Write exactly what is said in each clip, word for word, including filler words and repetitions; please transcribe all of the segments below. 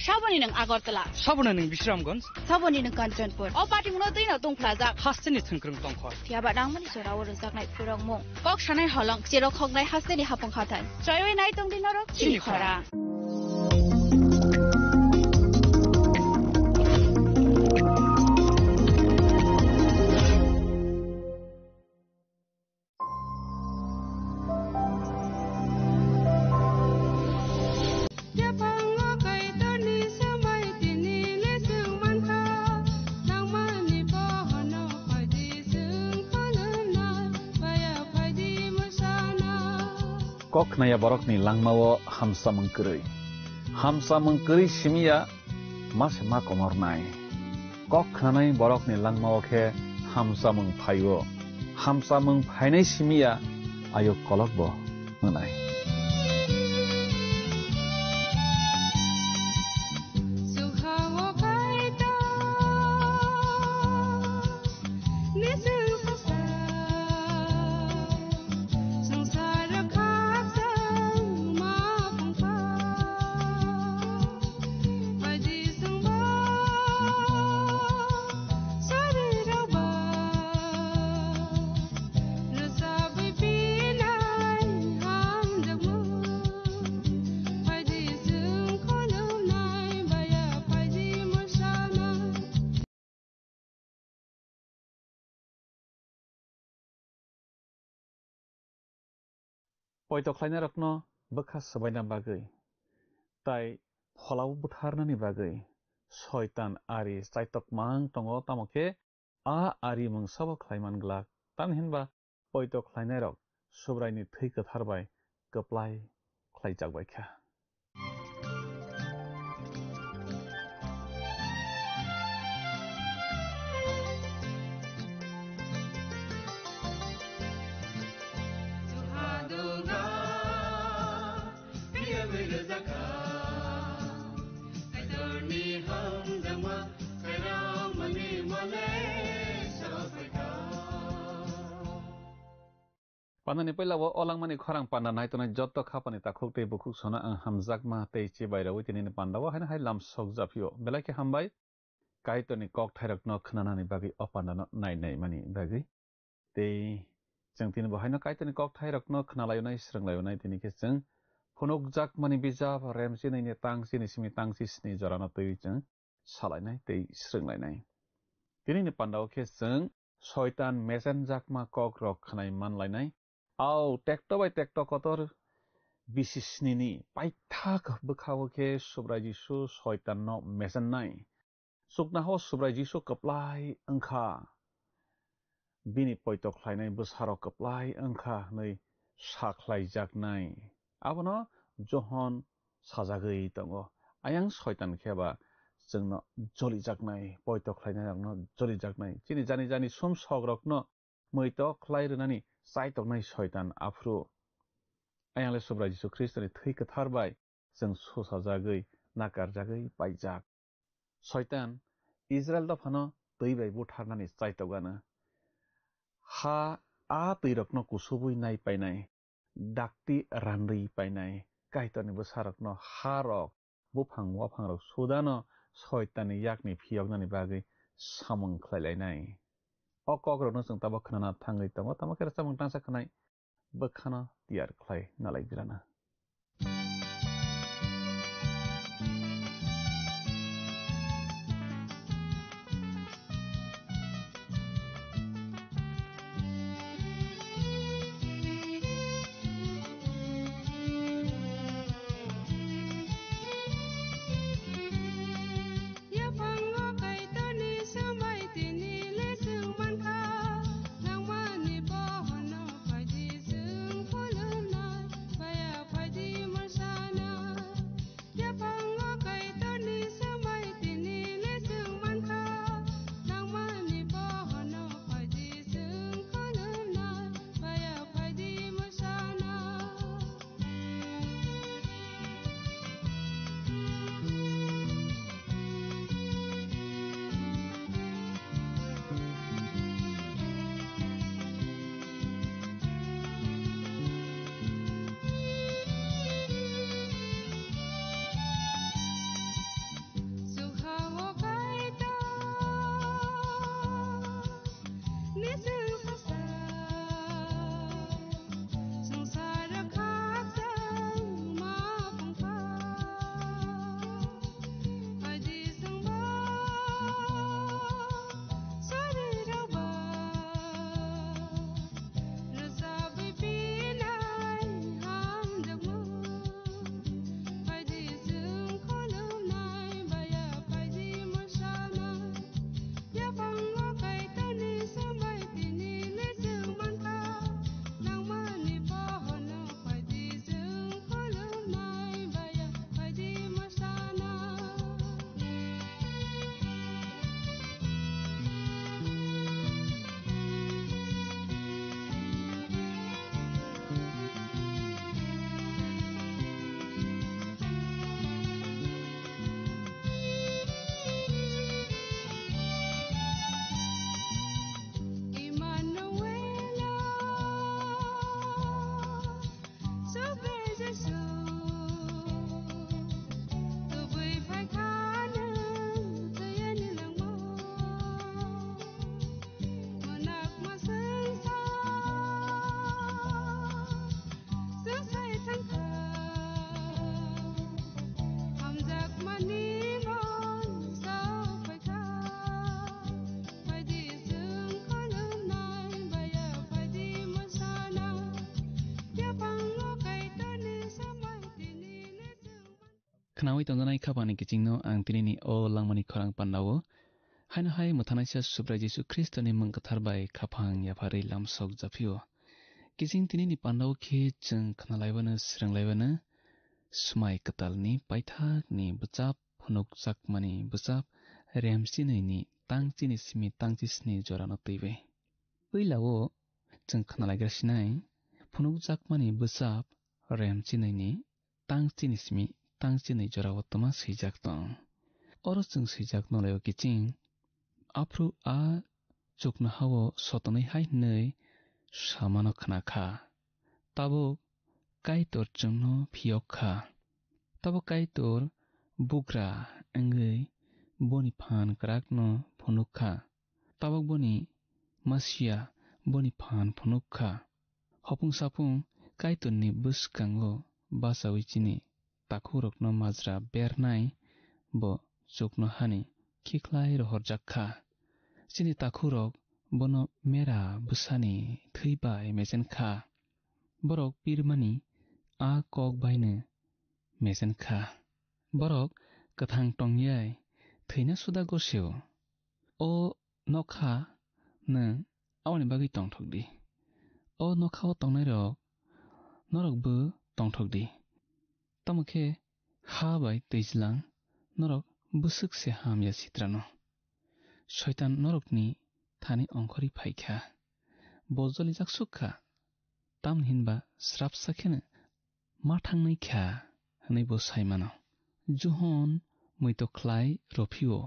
Saboni nwng Agartala. Saboni nwng Bisramganj. Saboni nwng Kanchanpur. O patimungno twino tungphlajak. Hasteni thwngkwrwng tongkhor. Phiyaba nangmani jorao rwjaknai phurokmung. Kok sanai holong, cherok hoknai hasteni hapung hathai. Choiwi nai tongdi norok chini chini khorang. Yaphango Kaitorni samai tini lesung mankha, nangmani pohorno phaidi chwng khulumnai, baya phaidi mwsana. Kok khnaya borokni langmao hamsamung kwrwi. Hamsamung kwrwi simiya ma se ma komornai. Kok khnanai borokni langmao khe hamsamung phaio. Hamsamung phainai simiya ayuk kolokbo wngnai. Poito khlainairokno bwkha swbaina bagwi tai pholao butharnani bagwi Soitan ari chaitokmang tongo, tamo khe a ari mungsabo khlai man glak. Tamni hinba poito khlainairok Subraini thwi kwthar bai kwplai khlaijak bai kha. Pandani puila o olangmani khorang panda naitongnai joto khapani takhuk tei bukhuk sono ang hamjakma tei chibai rwi tinini pandao haino hai lam sok japhio. Belai khe hambai Kaitorni kokthairokno khnanani bagwi o pandano nai naimani bagwi. Tei chwng tini bo haino Kaitorni kokthairokno khnalayonai, swrwnglayonai, tini khe chwng phunukjakmani bijap Remchini ni tang chini simi tang chi sni jorano twiwi chwng salainai tei swrwnglainai. Tinini pandao khe chwng Soitan mesenjakma kokrok khnai manlainai. Au tekto bai tekto kotor bisi snini paithak bwkhao khe Subrai Jisu Soitanno mesennai. Chuknohao Subrai Jisu kwplai wngkha, bini poito khlainai bwsarok kwplai wngkha hwnwi sakhlaijaknai. Abono Johon sajagwi tongo. Ayang Soitan khe ba chwngno jolijaknai, poito khlainairokno jolijaknai. Chini jani jani sum sokrokno muito khlai rwnani chaitoknai Soitan aphuru. Ayang le Subrai Jisu Khristoni thwi kwthar bai chwng susajagwi, nakarjagwi paijak. Soitan Israel dophano twi bai butharnani chaitokgano. Ha a twirokno kusubui nai painai, dakti ranrwi painai, Kaitorni bwsarokno harok, buphang waphangrok sudano Soitanni yakni phiyoknani bagwi samung khlailainai. O kokrokno chwng tabok khnana thangwi tongo, tamo khe rwchapmung tangsa khwnai bwkhano tiyar khlai nalai gwnang. Yaphango Kaitorni swmai tini lesung mankha, nangmani pohorno phaidi chwng khulumnai, baya Khnaui tongjanai khapangni kichingno ang tinini o langmani khorang pandao. Haino hai mwthanaisa Subrai Jisu Khristoni mung kwthar bai khapang yapharwi lamsok japhio. Kiching tinini pandao khe chwng khnalaibano, swrwnglaibano, Swmai Kwtalni paithakni bwchap phunukjakmani bwchap remchinwini tangchini simi tangchisni jorano twiwi. Puilao chwng khnalaigra sinai, phunukjakmani bwchap remchinwini tangchini simi tangchinwi jorao twma swijak tong. Oro chwng swijak nolaio kiching, aphru a chuknohao sotonwi hai hwnwi samano khna kha, "Tabuk Kaitor chwngno phiyok kha." Tabuk Kaitor bugra wngwi boni phan kwrakno phunuk kha. Tabuk boni Masia boni phan phunuk kha. Hopung sapung Kaitorni bwskango bachaui chini takhukrokno majra bernai bo chuknohani khikhlai rohorjak kha. Chini takhurok bono mera bwsani thwi bai mechen kha. Borok pirmani a kok baino mechen kha. Borok kwthang tongyai thwina suda gosio. O nokha nwng aboni bagwi tongthok di. O nokhao tongnairok norokbo tongthok di. Tamo khe ha bai twijlang norok bwswk se hamya sitrano. Soitan norokni thani ongkhorwi phai kha. Bo jolijak suk kha. Tamni hinba srapsa kheno ma thangnai kha hwnwi bo sai mano. Johon muitok khlai rw phio,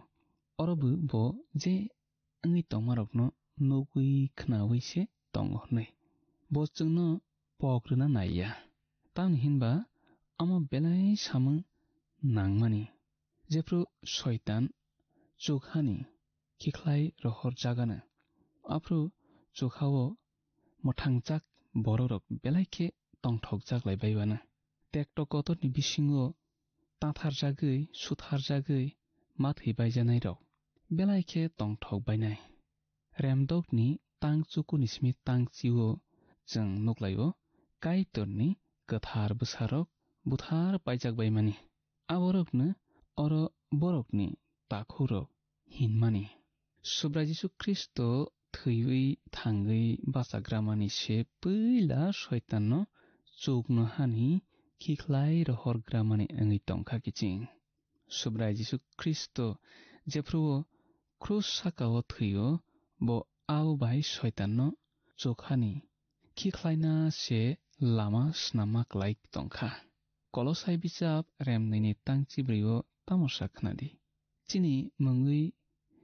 orobo bo je wngwi tongmarokno nugwi khnaui se tongo hwnwi. Bo chwngno pok rwna nai ya. Tamni hinba omo belai samung nangmani. Jephru Soitan chukhani khikhlai rohor jagano, aphru chukhao mwthangjak bororok belai khe tongthokjak lai bai uanw. Tekto kotorni bisingo tatharjagwi, sutharjagwi ma thwi baijanairok belai khe tongthok bainai. Remdokni tang chukuni simi tang chio chwng nuklaio Kaitorni kwthar bwsarok buthar paijak baimani. Aborokno oro borokni takhukrok hinmani. Subrai Jisu Khristo thwiwi thangwi bachagramani se puila Soitanno chuknohani khikhlai rohorgramani wngwi tongkha kiching. Subrai Jisu Khristo jephruo krus sakao thwio, bo abo bai Soitanno chukhani khikhlaina se lama snamma klai tongkha. Kolosai bichap remnwini tangchibrio tamo sa khna di. Chini mungwi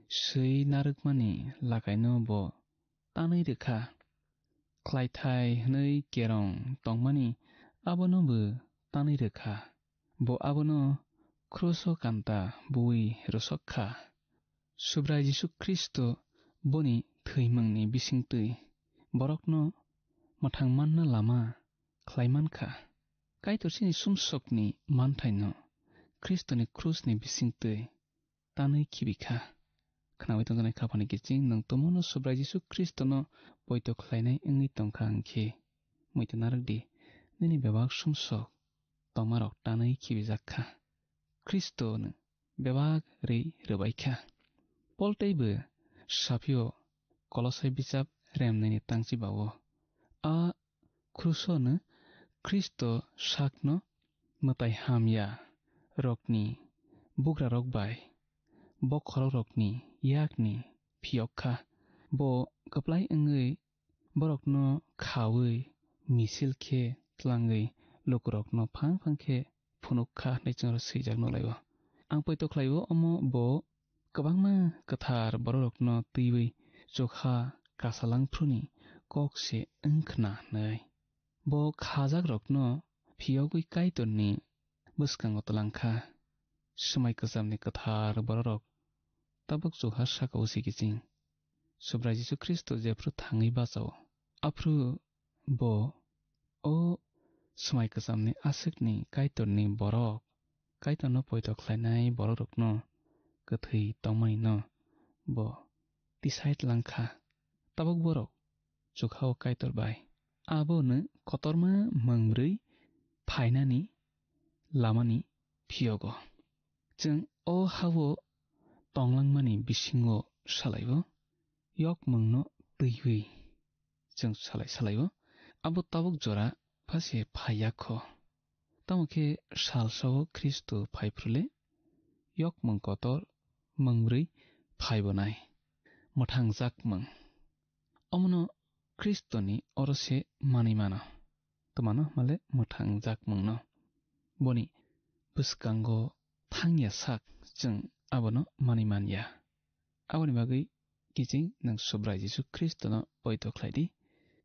swi narwkmani lakaino bo tanwi rwkha. Khlaithai hwnwi kerong tongmani abono bo tanwi rwkha. Bo abono kruso kanta bui rwsok kha. Subrai Jisu Khristo boni thwimungni bisingtwi borokno mwthang manna lama khlai man kha. Kaitor chini sumsokni manthaino Khristoni krusni bisingtwi tanwi khibi kha. Khnaui tongjaknai khaphani kiching nwng tomono Subrai Jisu Khristono poito khlainai wngwi tongkha hwnkhe, muitu narwk di, nini bebak sumsok tongmarok tanwi khibijak kha. Khristono bebak ri rwbai kha. Pol teibo saphio Kolosai bichap remnwini tangchibao, a krusono Khristo sakno mwtai hamya rokni bugrarok bai bokhorok rokni yakni phiyok kha. Bo kwplai wngwi borokno khaui, misil khe tlangwi lukurokno phang phang khe phunuk kha hwnwi chwngno swijak nukhlaio. Ang poito khlaio, omo bo kwbangma kwthar bororokno twiwi chukha kasalang phuruni kok se wng khna hwnwi. Bo khajakrokno phiyogwi Kaitorni bwskango twlang kha. Swmai kwchamni kwthar bororok tabuk chukha saka-o se kiching. Subrai Jisu Khristo jephru thangwi bachao, aphru bo o swmai kwchamni aswkni Kaitorni borok, Kaitorno poito khlainai borokrokno kwthwi tongmanino bo tisai tlang kha. Tabuk borok chukha-o Kaitor bai. Abono kotorma mwngrwi phainani lamani phiyogo. Chwng o ha-o tonglangmani bisingo salai-o, yokmungno twiwi chwng salai salai-o, abo tabuk jora pha se phai ya kho. Tamo khe salsa-o Khristo phai phru le, yokmung kotor mung brwi phai bo nai, mwthangjakmung. Omono Khristoni oro se manwi mano. Twmano hwnmale mwthangjakmungno. Boni bwskango thang ya sak chwng abono manwi man ya. Aboni bagwi kiching nwng Subrai Jisu Khristono poito khlai di.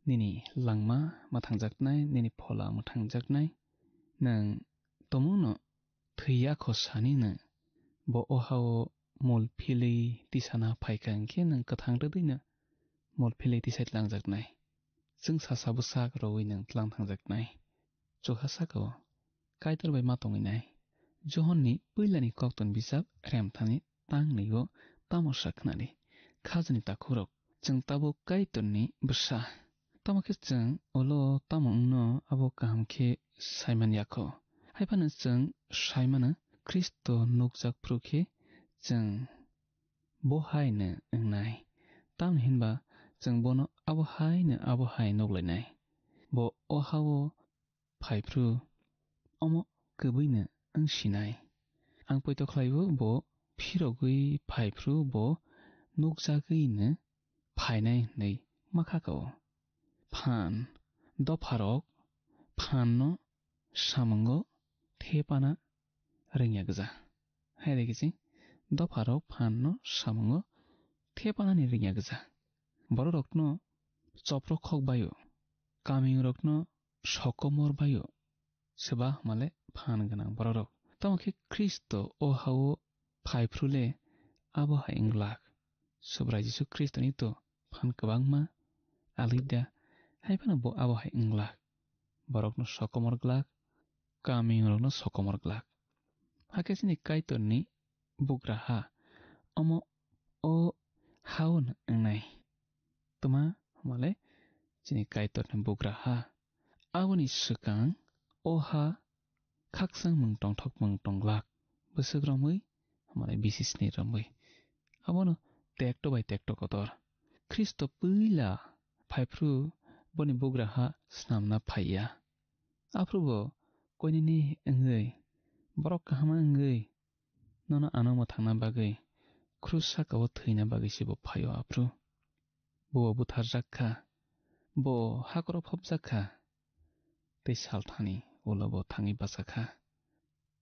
Nini langma mwthangjaknai, nini phola mwthangjaknai. Nwng tomungno thwi ya kho sani nwng. Bo o ha-o mul philwi tisana phai kha hwn khe nwng kwthang rwdwino mul philwi tisai tlangjaknai. Chwngsa sabo sak rwui nwng tlang thangjaknai. Chukha saka-o Kaitor bai ma tongwi nai. Johonni puilani koktwni bijap remthani tangnwi-o tamo sa khna di, Khajani takhukrok, chwng tabuk Kaitorni bwsa. Tamo khe chwng ulo tamo wngno abo kaham khe sai man ya kho. Hai phano chwng sai mano, Khristo nukjak phru khe chwng bo hai no wngnai. Tamni hinba chwng bono abo hai no abo hai nuk lainai. Bo o ha-o phai phru omo kwbwi no wng sinai. Ang poito khlai-o bo phirogwi phai phru bo nukjagwi no phainai hwnwi ma kha kha-o. Phan dopharok phanno samungo thepana rwngya gwja. Hai de kiching dopharok phanno samungo thepanani rwngya gwja. Bororokno chopro khok baio, kamiyungrokno sokomor baio, swba hwnmale phan gwnang bororok. Tamo khe Khristo o ha-o phai phru le abo hai wng glak. Subrai Jisu Khristoni to phan kwbangma alwida, hai phano bo abo hai wng glak. Borokno sokomor glak, kamiyungrokno sokomor glak. Hakhe chini Kaitorni bugra ha, omo o ha-o wngnai. Twma hwnmale chini Kaitorni bugra ha. Aboni swkang o ha khakchangmung tongthokmung tong glak, bwswk romwi, hwnmale bisi sni romwi. Abono tekto bai tekto kotor. Khristo puila phai phru boni bugra ha snamna phai ya. Aphuru bo koinene wngwi, borok kaham wngwi, nono ano mwthangna bagwi, krus saka-o thwina bagwi se bo phai-o aphuru. Bo butharjak kha, bo hakhoro phobjak kha, tei salthani ulo bo thangwi bacha kha.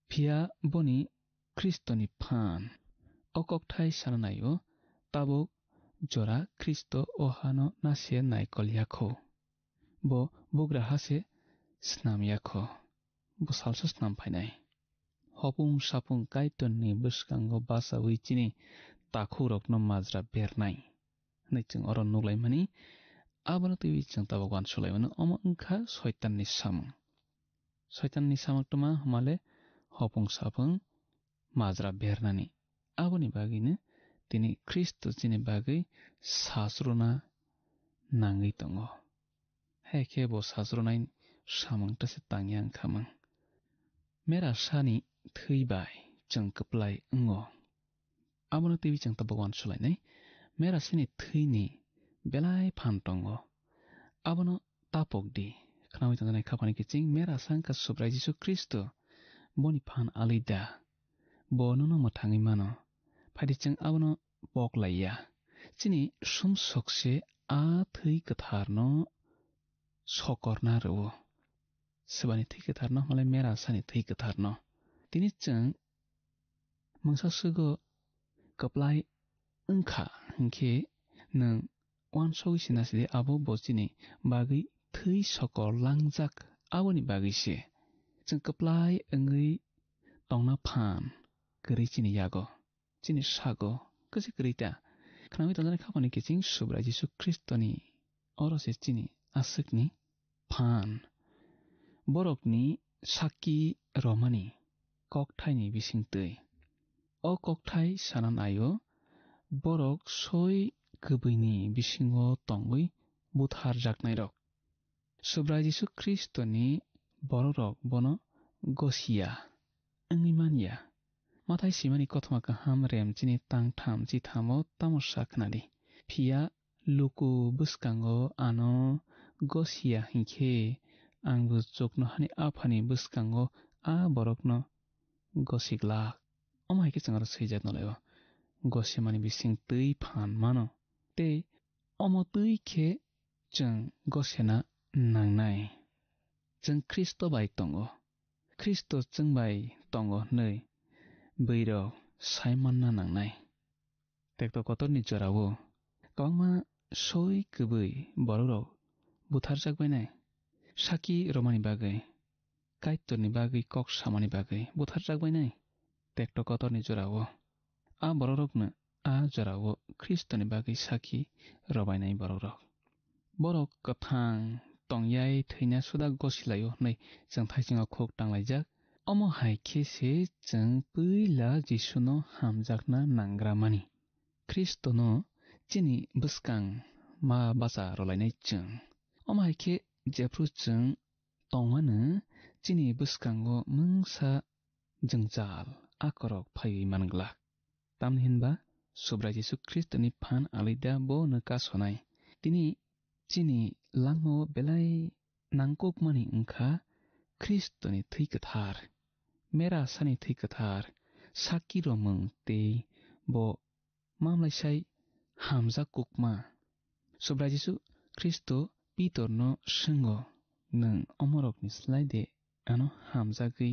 Phiya boni Khristoni phan, o kokthai sana nai-o, tabuk jora Khristo o hano nase naikol ya kho. Bo bugra ha se snam ya kho, bo salsa snam phainai. Hopung sapung Kaitorni bwskango bachaui chini takhukrokno majra bernai hwnwi chwng oro nuklaimani. Abono twiwi chwng tabuk uansukhlaimano, omo wngkha Soitanni samung. Soitanni samung twma hwnmale hopung sapung majra bernani. Aboni bagwino tini Khristo chini bagwi sasruna nangwi tongo. Hai khe bo sasrunai samung tase tangya wngkhamung. Merasani thwi bai chwng kwplai wngo. Abono twiwi chwng tabuk uansukhlainai. Merasani thwini belai phan tongo. Abono tapok di. Khnaui tongjaknai khaphani kiching merasa wngkha Subrai Jisu Khristo. Boni phan alida. Bo nono mwthangwi mano. Phaidi chwng abono pok laiya. Chini sumsok se a thwi kwtharno sokorna rwo. Swbani thwi kwtharno hwnmale merasani thwi kwtharno. Tini chwng mungsa swgo kwplai wngkha hinkhe nwng uansugwi se nasidi abo bo chini bagwi thwi sokor langjak aboni bagwi se. Chwng kwplai wngwi tongna phan kwrwi chini yago. Chini sago kwchwi kwrwi ta. Khnaui tonjaknai khaphani kiching Subrai Jisu Khristoni oro se chini aswkni phan. Borokni sakki romani kokthaini bisingtwi. O kokthai sana naio borok soi kwbwini bisingo tongwi butharjaknairok. Subrai Jisu Khristoni bororok bono gosiya wngwi man ya. Mathai swimani kothoma kaham rem chini tang tham chi thamo tamo sa khna di. Phiya luku bwskango ano gosiya hinkhe, angbo chuknohani Aphani bwskango a borokno gosiglak. Omo hai khe chwng aro swijak nolaio, gosimani bising twi phan mano. Tei omo twi khe chwng gosena nangnai. Chwng Khristo bai tongo. Khristo chwng bai tongo hwnwi bwrwirok sai manna nangnai. Tekto kotorni jorao kwbangma soi kwbwi borokrok butharjak bainai. Saki romani bagwi, Kaitorni bagwi kok samani bagwi butharjak bainai. Tekto kotorni jorao a borokrokno a jorao Khristoni bagwi saki robainai borokrok. Borok kwthang tongyai thwina suda gosilaio hwnwi chwng thaisingo khuk tanglaijak. Omo hai khe se chwng puila Jisuno hamjakna nangramani. Khristono chini bwskang ma bacha rwlainai chwng. Omo hai khe jephru chwng tongmano chini bwskango mungsa jwngjal akorok phaiwi man glak. Tamni hinba Subrai Jisu Khristoni phan alida bo no kasonai. Tini chini langmao belai nangkukmani wngkha Khristoni thwi kwthar. Mera sani thwi kwthar, saki romung tei bo mamlaisai hamjak kukma. Subrai Jisu Khristo Pitorno swngo, "Nwng omorokni slai de ano hamjagwi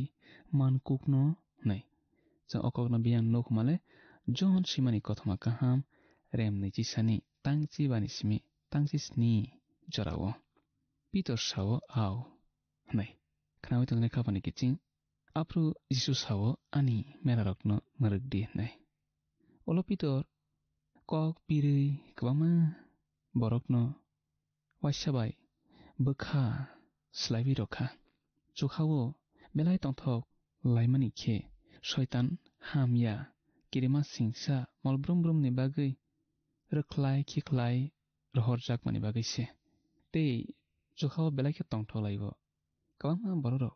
man kukno?" hwnwi. Chwng o kokno biyang nuk male Johon swimani kothoma kaham rem nwichi sani tangchi bani simi tangchi sni jorao. Pitor sao, "Ao," hwnwi. Khnaui tongni khapani kiching. Aphuru Jisu sao, "Ani merarokno mwrwk di," hwnwi. Ulo Pitor kok birwi kwbangma borokno waisa bai bwkha swlaiwi rwkha. Chukhao belai tongthok laimani khe Soitan hamya kirima singsa mol brum brumni bagwi rwkhlai khikhlai rohorjakmani bagwi se. Tei chukhao belai khe tongthok laibo. Kwbangma bororok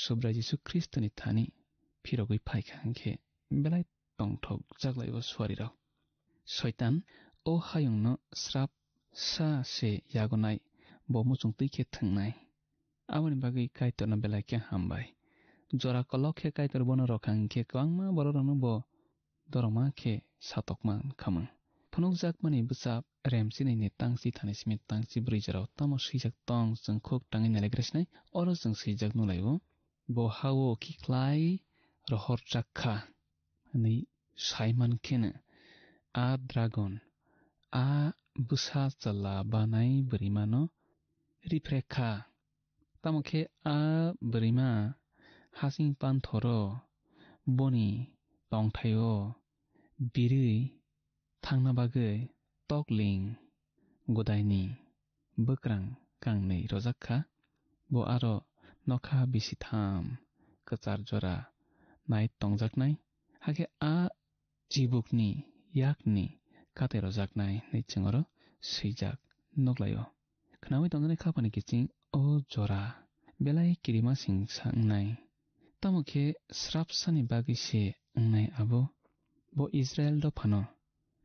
Subrai Jisu Khristoni thani phirogwi phaikha hwnkhe belai tongthok jaglaibo suarirok. Soitan o hayungno srap sa se yagonai bo muchung twi khe thwngnai. Aboni bagwi Kaitorno belai khe hambai. Jora kolok khe Kaitor bono rwkha hwnkhe kwbangma bororokno bo doroma khe satokma wngkhamung. Phunukjakmani bwchap remchinini tangchi thani simi tangchi brwi jorao tamo swijak tong chwng khuk tangwi nailagra sinai, oro chwng swijak nulaio, "Bo hao khikhlai rohorjak kha," hwnwi sai man kheno a dragon a bwsa chwla banai bwrwimano riphre kha. Tamo khe a bwrwima hasing panthoro boni tongthaio birwi thangna bagwi tokling gudai ni bwkrang kangnwi rojak kha. Bo aro nokha bisi tham kwchar jora nai tongjaknai. Hakhe a chibukni yakni kate rojaknai hwnwi chwng oro swijak nuklaio. Khnaui tongjaknai khapani kiching o jora belai kirima singsa wngnai. Tamo khe srapsani bagwi se wngnai abo. Bo Israel dophano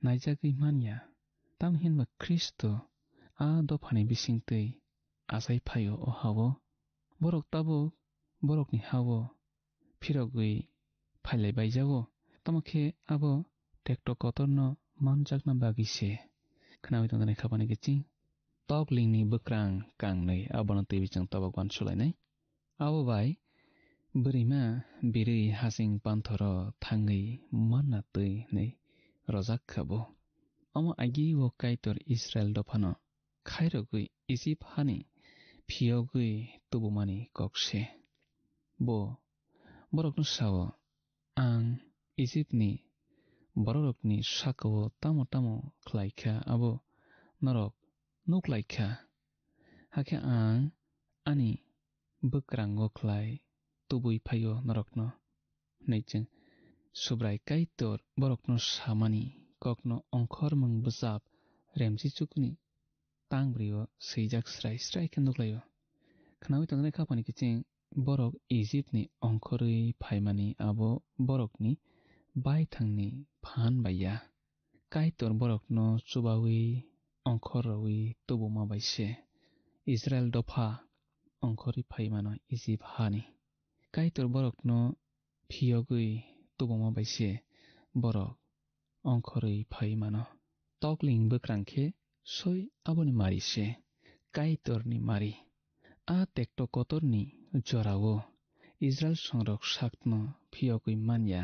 naijagwi man ya. Tamni hinba Khristo a dophani bisingtwi achai phaio o hao. Borok tabuk borokni hao phirogwi phailai baijago. Tamo khe abo tekto kotorno manjakna bagwi se. Khnaui tongjaknai khapani kiching toklingni bwkrang kangnwi abono twiwi chwng tabuk uansukhlainai. Abo bai bwrwima birwi hasing panthoro thangwi manna twi hwnwi rojak kha bo. Omo agi o Kaitor Israel dophano khairogwi Ijip hani phiyogwi tubumani kok se. Bo borokno sao, "Ang Ijipni bororokni sakao tamo tamo khlai kha, abo norok nuk lai kha. Hakhe ang ani bwkrango khlai tubui phaio norokno," hwnwi chwng Subrai Kaitor borokno samani kokno ongkhormung bwchap remsichukni tang bwrwi o swijak srai srai khe nuklaio. Khnaui tongjaknai khapani kiching borok Ijipni ongkhorwi phaimani abo borokni baithangni phan bai ya. Kaitor borokno chubawi ongkhor rwui tubuma bai se Israel dopha ongkhorwi phaimano Ijip hani. Kaitor borokno phiyogwi tubuma bai se borok ongkhorwi phai mano. Tokling bwkrang khe soi aboni mari se, Kaitorni mari. A tekto kotorni jorao Israel songrok sakno phiyogwi man ya,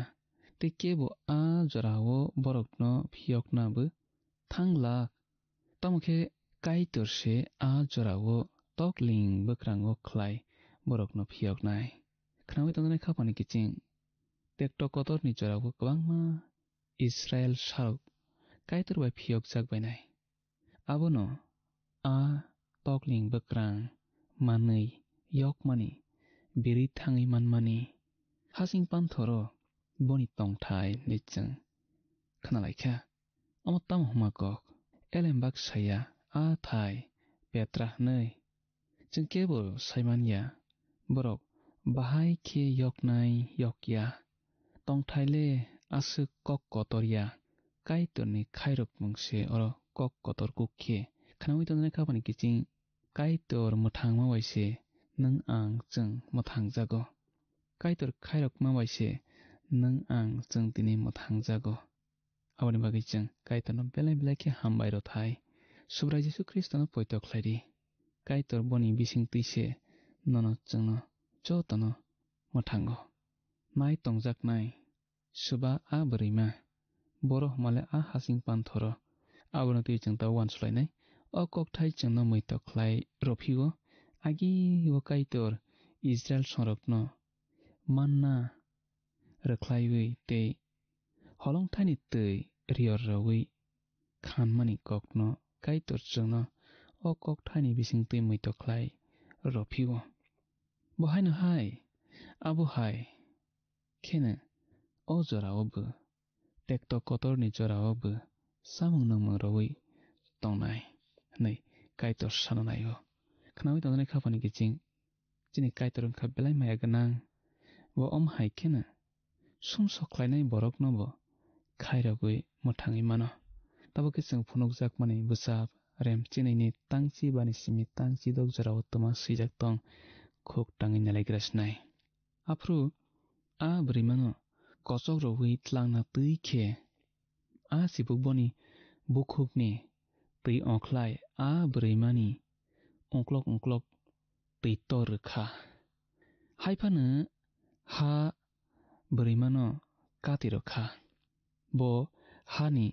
tei kebo a jorao borokno phiyokna bo thang glak. Tamo khe Kaitor se a jorao tokling bwkrango khlai borokno phiyoknai. Khnaui tongjaknai khapani kiching tekto kotorni jorao kwbangma Israel sarok Kaitor bai phiyokjak bainai. Abono a tokling bwkrang manwi yokmani biri thangwi manmani hasing panthoro boni tongthai ni chwng khna lai kha. Omo tamo hwnma kok? Elembak saya, a thai Petra hwnwi. Chwng kebo sai man ya, borok bahai khe yoknai yok ya. Tongthai le aswk kok kotor ya. Kaitorni khairokmung se oro kok kotor kuk khe. Khnaui tongjaknai khapani kiching Kaitor mwthangma bai se nwng ang chwng mwthangjago. Kaitor khairokma bai se nwng ang chwng tini mwthangjago. Aboni bagwi chwng Kaitorno belai belai khe hambai rw thai. Subrai Jisu Khristono poito khlai di. Kaitor boni bising twi se nono chwngno jotono mwthango. Nai tongjaknai Suba a bwrwima, boro hwnmale a hasing panthoro. Abono twi chwng tabuk uansukhlainai. O kokthai chwngno muitok khlai rw phio, agi o Kaitor Israil songrokno manna rwkhlaiwi tei holongthaini twi riyor rwui khanmani kokno Kaitor chwngno o kokthaini bisingtwi muitok khlai rw phio. Bo haino hai, abo hai kheno o jorao bo tekto kotorni jorao bo samung nungmung rwui tongnai hwnwi Kaitor sana nai-o. Khnaui tongjaknai khapani kiching chini Kaitor wngkha belai maya gwnang. Bo omo hai kheno sumsok khlainai borokno bo khairogwi mwthangwi mano. Tabuk khe chwng phunukjakmani bwsap rem chinini tangchi bani simi tangchi dok jorao twma swijak tong khuk tangwi nalaigra sinai. Aphuru a bwrwimano kochok rwui tlangna twi khe a chibuk boni bukhukni twi ongkhlai a bwrwimani ongklok ongklok twi tor rwkha. Haiphano ha bwrwimano kati rwkha. Bo hani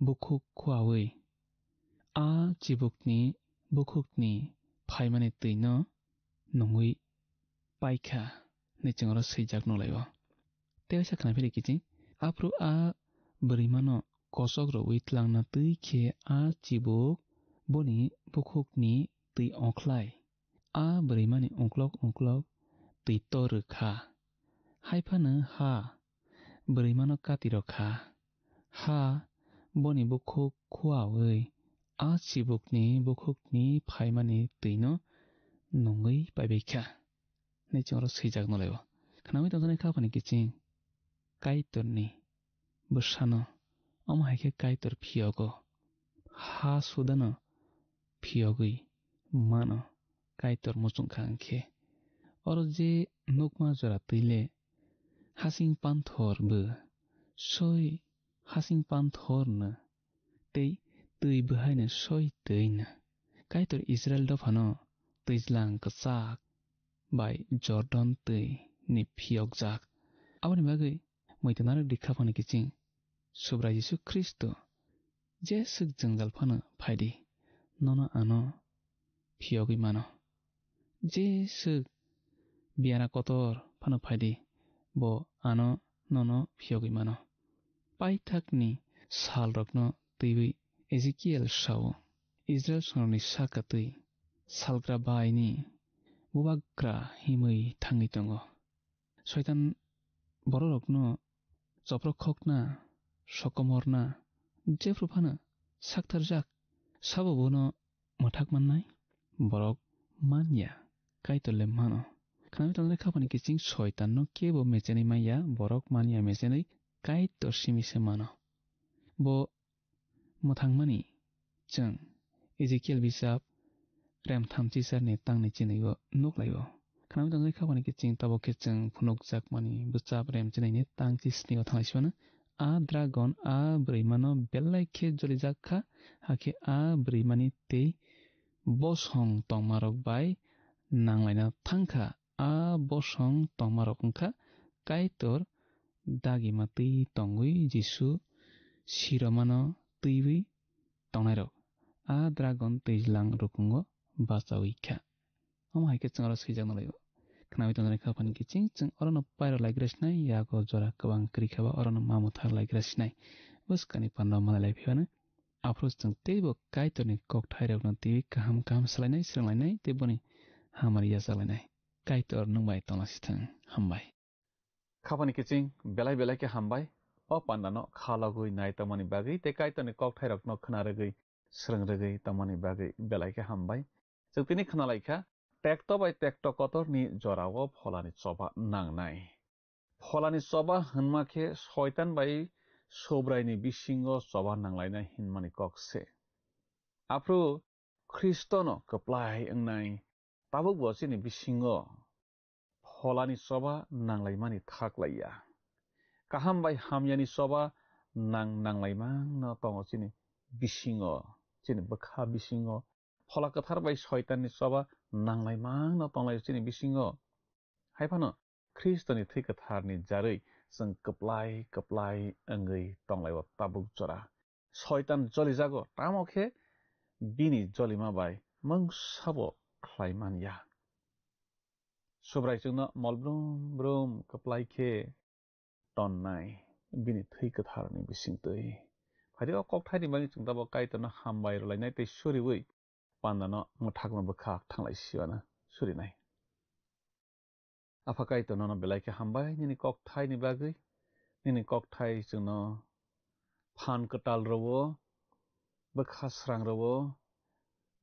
bukhuk khuaui a chibukni bukhukni phaimani twino nungwi paikha hwnwi chwng oro swijak nukhlaio. Tei waisa khnaphili kiching, aphuru a bwrwimano kochok rwui tlangna twi khe a chibuk boni bukhukni twi ongkhlai a bwrwimani ongklok ongklok twi tor rwkha. Haiphano ha bwrwimano kati rwkha. Ha boni bukhuk khuaui a chibukni bukhukni phaimani twino nungwi paibaikha hwnwi chwng oro swijak nukhlaio. Khnaui tongjaknai khapani kiching Kaitorni bwsano, omo hai khe Kaitor phiyogo, ha sudano phiyogwi mano Kaitor muchungkha hwnkhe. Oro je nukma jora twi le hasing panthor bo soi hasing panthorno tei twi bwhaino soi twino. Kaitor Israil dophano twijlang kwchak bai Jordan twi ni phiyokjak. Aboni bagwi muitu narwk di khapangni kiching Subrai Jisu Khristo jeswk jwngjal phano phaidi, nono ano phiyogwi mano. Jeswk biara kotor phano phaidi, bo ano nono phiyogwi mano. Paithakni salrokno twiwi Ezekiel sao, Israel songrokni saka twi salgra baini bubagra himwi thangwi tongo. Soitan bororokno choprokhokna, sokomorna, jephru phano saktharjak, sabo bono mwthak mannai? Borok man ya, Kaitor le mano. Khwnai tongnai khapani kiching soitanno kebo mechenwi manya, borok manya mechenwi Kaitor simi se mano. Bo mwthangmani chwng Ezekiel bisap rem thamchi sarni tangni chinwi o nuk lai-o. Khwnai tongnai khapani kiching tabok khe chwng phunukjakmani bwchap rem chinwi ni tang chi sni o thanglai sibana. A dragon a bwrwimano belai khe jolijak kha, hakhe a bwrwimani tei bosong tongmarok bai nanglaina thang kha. A bosong tongmarok wng kha Kaitor dagima twi tongwi Jisu siromano twiwi tongnairok. A dragon twijlang rukungo bachaui kha. Omo hai khe chwng oro swijak nalaio. Khnaui tongnai kha phani kiching chwng orono pairo laigra sinai, yago jora kwbang kwrwi kha ba orono ma mwthar laigra sinai. Bwskani panda malai lai phiyano. Aphuru chwng teibo Kaitorni kokthairokno twiwi kaham kaham salainai, swrwnglainai tei boni hamari yachaklainai. Kaitor nwng bai tonglasithwng. Hambai. Khapani kiching belai belai khe hambai. O pandano khalogwi nai tongmani bagwi tei Kaitorni kokthairokno khna rwgwi, swrwng rwgwi tongmani bagwi belai khe hambai. Chwng tini khna lai kha, tekto bai tekto kotorni jorao pholani choba nangnai. Pholani choba hwnma khe Soitan bai Subraini bisingo choba nanglainai hinmani kok se. Aphuru Khristono kwplai wngnai, tabukbo chini bisingo pholani choba nanglaimani thaklaiya. Kaham bai hamyani choba nang nanglaimano tongo chini bisingo, chini bwkha bisingo. Phola kwthar bai Soitanni choba nanglaimano tonglaio chini bisingo. Hai phano Khristoni thwi kwtharni jarwi chwng kwplai kwplai wngwi tonglaio tabuk jora. Soitan jolijago, tamo khe bini jolima bai mungsabo khlai man ya. Subrai chwngno mol brum brum kwplai khe tonnai bini thwi kwtharni bisingtwi. Phai o kokthaini bagwi chwng tabuk Kaitorno hambai rwlainai tei suriui pandano mwthakma bwkhak thanglai sibana surinai. Apha Kaitor, nono belai khe hambai nini kokthaini bagwi. Nini kokthai chwngno phan kwtal rwo, bwkha srang rwo,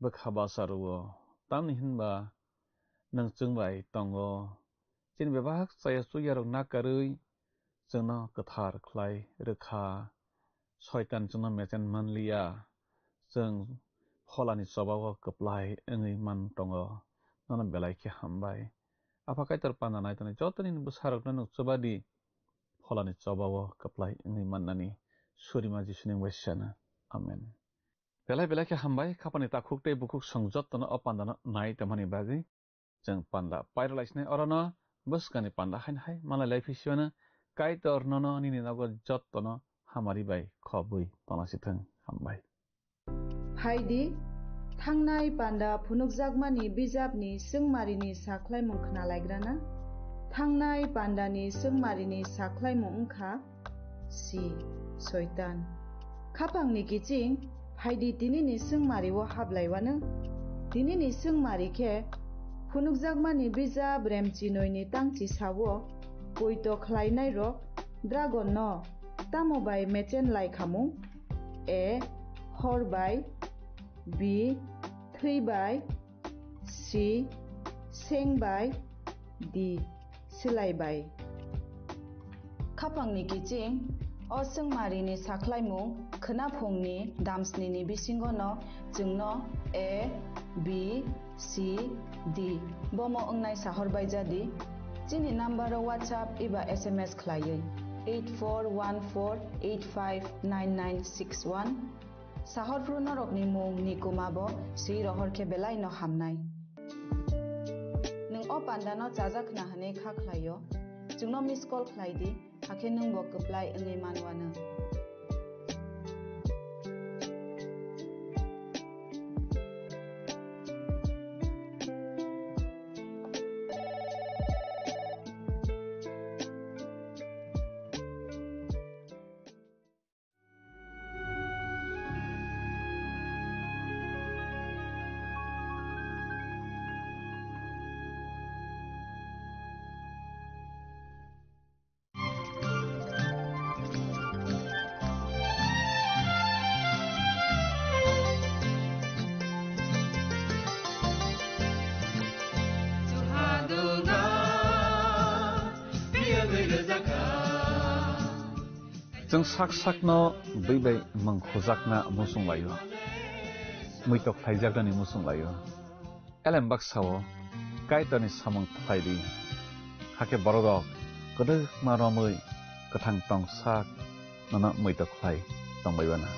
bwkha basa rwo. Tamni hinba nwng chwng bai tongo. Chini bebak chaya chukyarok nakarwi chwngno kwthar khlai rwkha. Soitan chwngno mechen manliya. Chwng pholani chobao kwplai wngwi man tongo. Nono belai khe hambai. Apha Kaitor panda nai tongnai joto nini bwsarokno nwng chuba di. Pholani chobao kwplai wngwi mannani surima Jisuni mung bai sana. Amen. Belai belai khe hambai, khapani takhuk tei bukhuk song jottono o pandano nai tongmani bagwi. Chwng panda pairwlai sinai orono bwskangni panda haino hai malai lai phi sibana. Kaitor nono nini nogo jottono hamari bai khobwi tonglasithwng. Hambai. Phai di, thangnai panda phunukjakmani bijapni chwngmarini sakhlaimung khna laigrana. Thangnai pandani chwngmarini sakhlaimung wngkha si, Soitan. Khapangni kiching, phai di tinini chwngmario hablaiwano. Tinini chwngmari khe phunukjakmani bijap remchinoini tangchi sao poito khlainairok dragonno tamo bai mechen lai khamung? A, hor bai. B, thwi bai. C, seng bai. D, silai bai. Khapangni kiching, o chwngmarini sakhlaimung khwnaphungni damsnini bisingono chwngno A, B, C, D bomo wngnai sahor bai jadi. Chini number o WhatsApp eba S M S khlaiwi eight four one four eight five nine nine six one. Sahor phuru norokni mung ni kuma bo swi rohor khe belai no hamnai. Nwng o panda no chajak khna hwnwi kha khlai o, chwngno miss call khlai di, hakhe nwng bo kwplai wngwi man wano. Chwng sak sakno bwi bai mwng khujakna muchung laio, muitok khlaijaknani muchung laio. Elem baksa-o Kaitorni samung khlai di, hakhe borok rok kwdwkma romwi kwthang tong sak nono muitok khlai tongbai bana.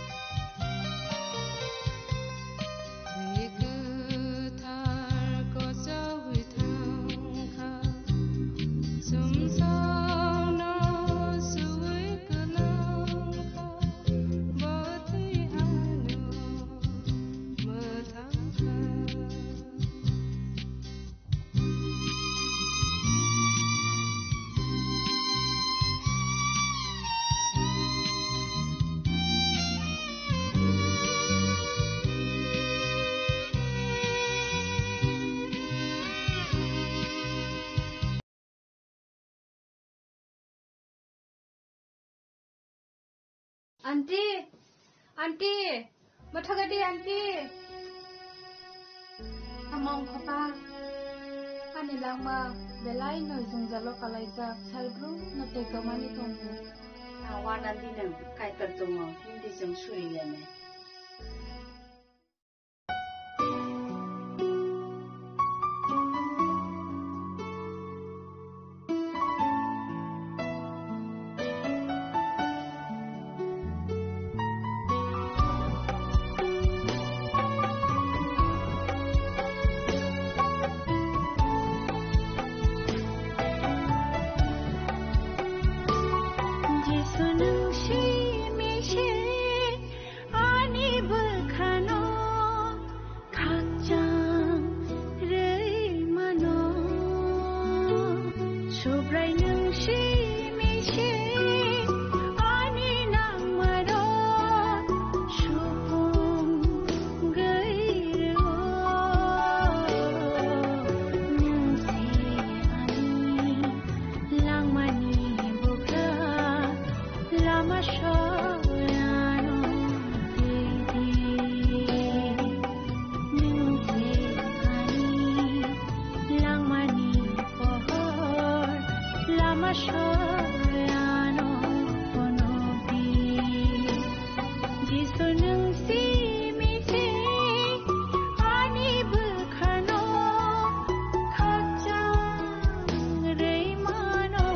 Aunty, aunty, mathagadi aunty. Among khata, ani langma belai no jwngjalo kalaijak, salbrum no tei tomani tongo. Awa nandi nang kaitor tongo, hindi jong suri yane. Jisu nung simi se ani bwkhano khakchang rwi mano. Subrai nung simi se ani nangmaro supung gwi rwo. Nung se ani langmani bwkha lama soyano tidi. Nung je ani langmani pohor lama soyano kono di. Jisu nung simi se ani bwkhano khakchang rwi mano.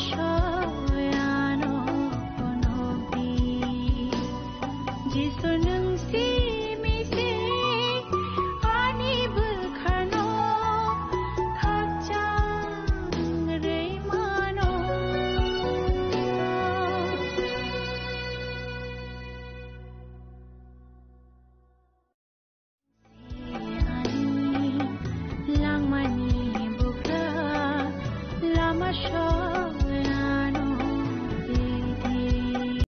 Soyano konobi Jisu nwng simi se ani bwkhano khakchang rwi mano. Langmani bukha lama